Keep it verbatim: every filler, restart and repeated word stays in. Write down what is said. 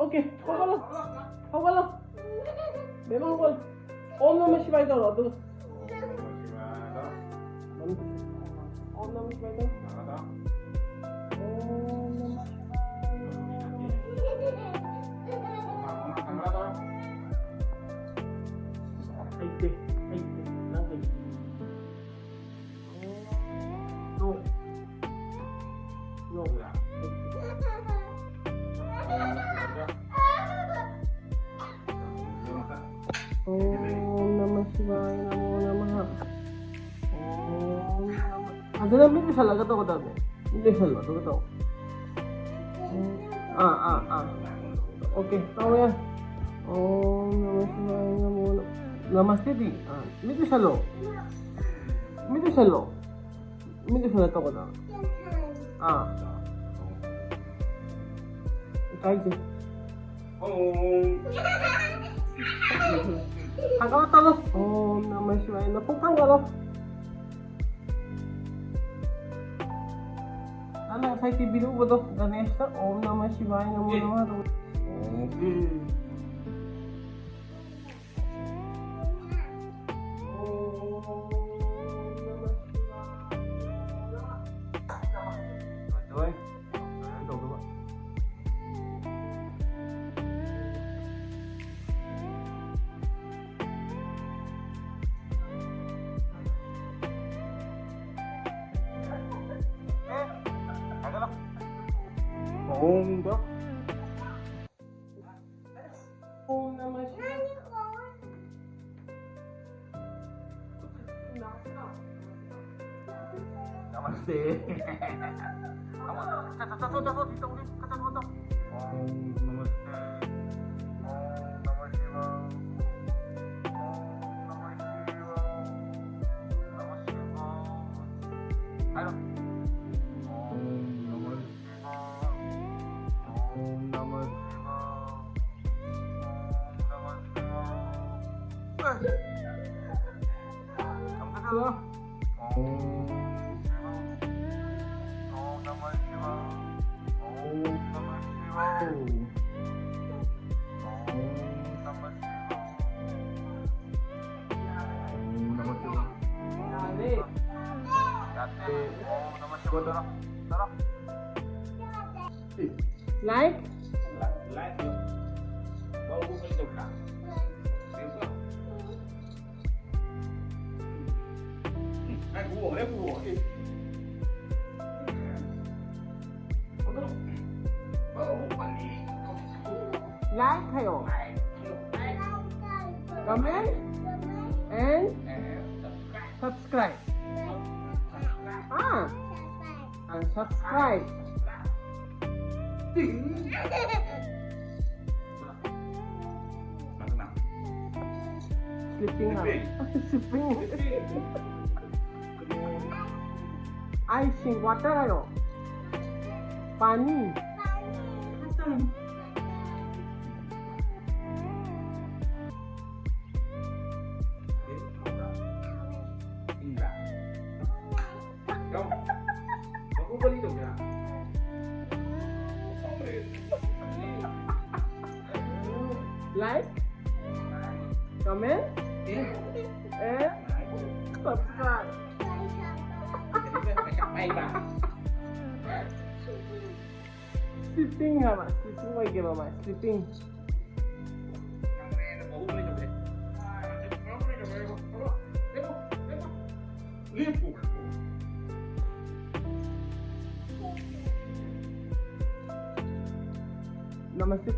Okay, ꯍꯧꯒꯠꯂꯣ꯫ ꯍꯧꯒꯠꯂꯣ꯫ ꯕꯦꯝꯃ ꯍꯧꯒꯠꯂꯣ꯫ ꯑꯣꯝ ꯅꯃ ꯁꯤꯕꯥꯏ ꯇꯧꯔꯣ ꯑꯗꯨꯒ꯫ ꯑꯣꯝ ꯅꯃ ꯁꯤꯕꯥꯏ ꯇꯧꯔꯣ꯫ ꯑꯣꯝ ꯅꯃ ꯁꯤꯕꯥꯏ꯫ ꯍꯩꯇꯦ, ꯍꯩꯇꯦ, ꯅꯪ ꯍꯩꯇꯦ꯫ No. No. ॐ नमः शिवाय, नमो नमः। ॐ नमः, ꯐꯖꯅ ꯃꯤꯠ ꯎꯏꯁꯜꯂꯒ ꯇꯧꯒꯗꯕꯅꯦ꯫ ꯃꯤꯠ ꯎꯏꯁꯜꯂꯣ, ꯑꯗꯨꯒ ꯇꯧ꯫ ꯑꯥ, ꯑꯥ, ꯑꯥ꯫ Okay, ꯇꯧꯔꯦ꯫ ॐ नमः शिवाय, नमो नमः। नमस्तेꯗꯤ, ꯑꯥ, ꯃꯤꯠ ꯎꯏꯁꯜꯂꯣ꯫ ꯃꯤꯠ ꯎꯏꯁꯜꯂꯣ꯫ ꯃꯤꯠ ꯎꯏꯁꯜꯂ ꯇꯧꯒꯗꯕ꯫ ꯑꯥ꯫ ꯏꯀꯥꯏꯖꯩ꯫ ꯊꯥꯡꯒꯠꯂꯣ, ꯇꯧꯔꯣ꯫ ॐ नमः शिवाय꯫ ꯅꯈꯣꯡ ꯊꯥꯡꯒꯠꯂꯣ꯫ ꯅꯪꯅ ꯉꯁꯥꯏ ꯇꯤꯚꯤꯗ ꯎꯕꯗꯣ, ꯒꯅꯦꯁꯇ "ॐ नमः शिवाय, नमो नमः" ꯇꯧꯕꯗꯣ꯫ ॐ नमः शिवाय। नमस्ते। ꯆꯠꯊꯣꯛ, ꯆꯠꯊꯣꯛ, ꯆꯠꯊꯣꯛ, ꯆꯠꯊꯣꯛ, ꯆꯠꯊꯣꯛ, ꯆꯠꯊꯣꯛ꯫ ॐ नमस्ते। ॐ नमः शिवाय। ॐ नमः शिवाय। नमः शिवाय। ꯍꯥꯏꯔꯣ꯫ ॐ नमः शिवाय। ॐ नमः शिवाय। ॐ नमः शिवाय। ꯑꯃꯨꯛꯀ ꯆꯠꯂꯣ꯫ ॐ नमः शिवाय। ॐ नमः शिवाय। Like? Like. Baru buka itu, Kak. Eh, gua, eh, gua. Eh. Betul. Baru buka nih. Like 해요. Comment and subscribe. Ah, and subscribe. Tenang, tenang. Sleeping now. Sleeping. Sleeping. Tenang. Ice in water 해요. पानी. Indra. Kamu, kamu balik dong ya. Like, comment, Eh, and subscribe. jadi gue pakai apa ya, Bang? Sleeping 야 막. Sleeping 뭐 이게 막 sleeping. Kamu balik dong ya. Lipu. Namastê.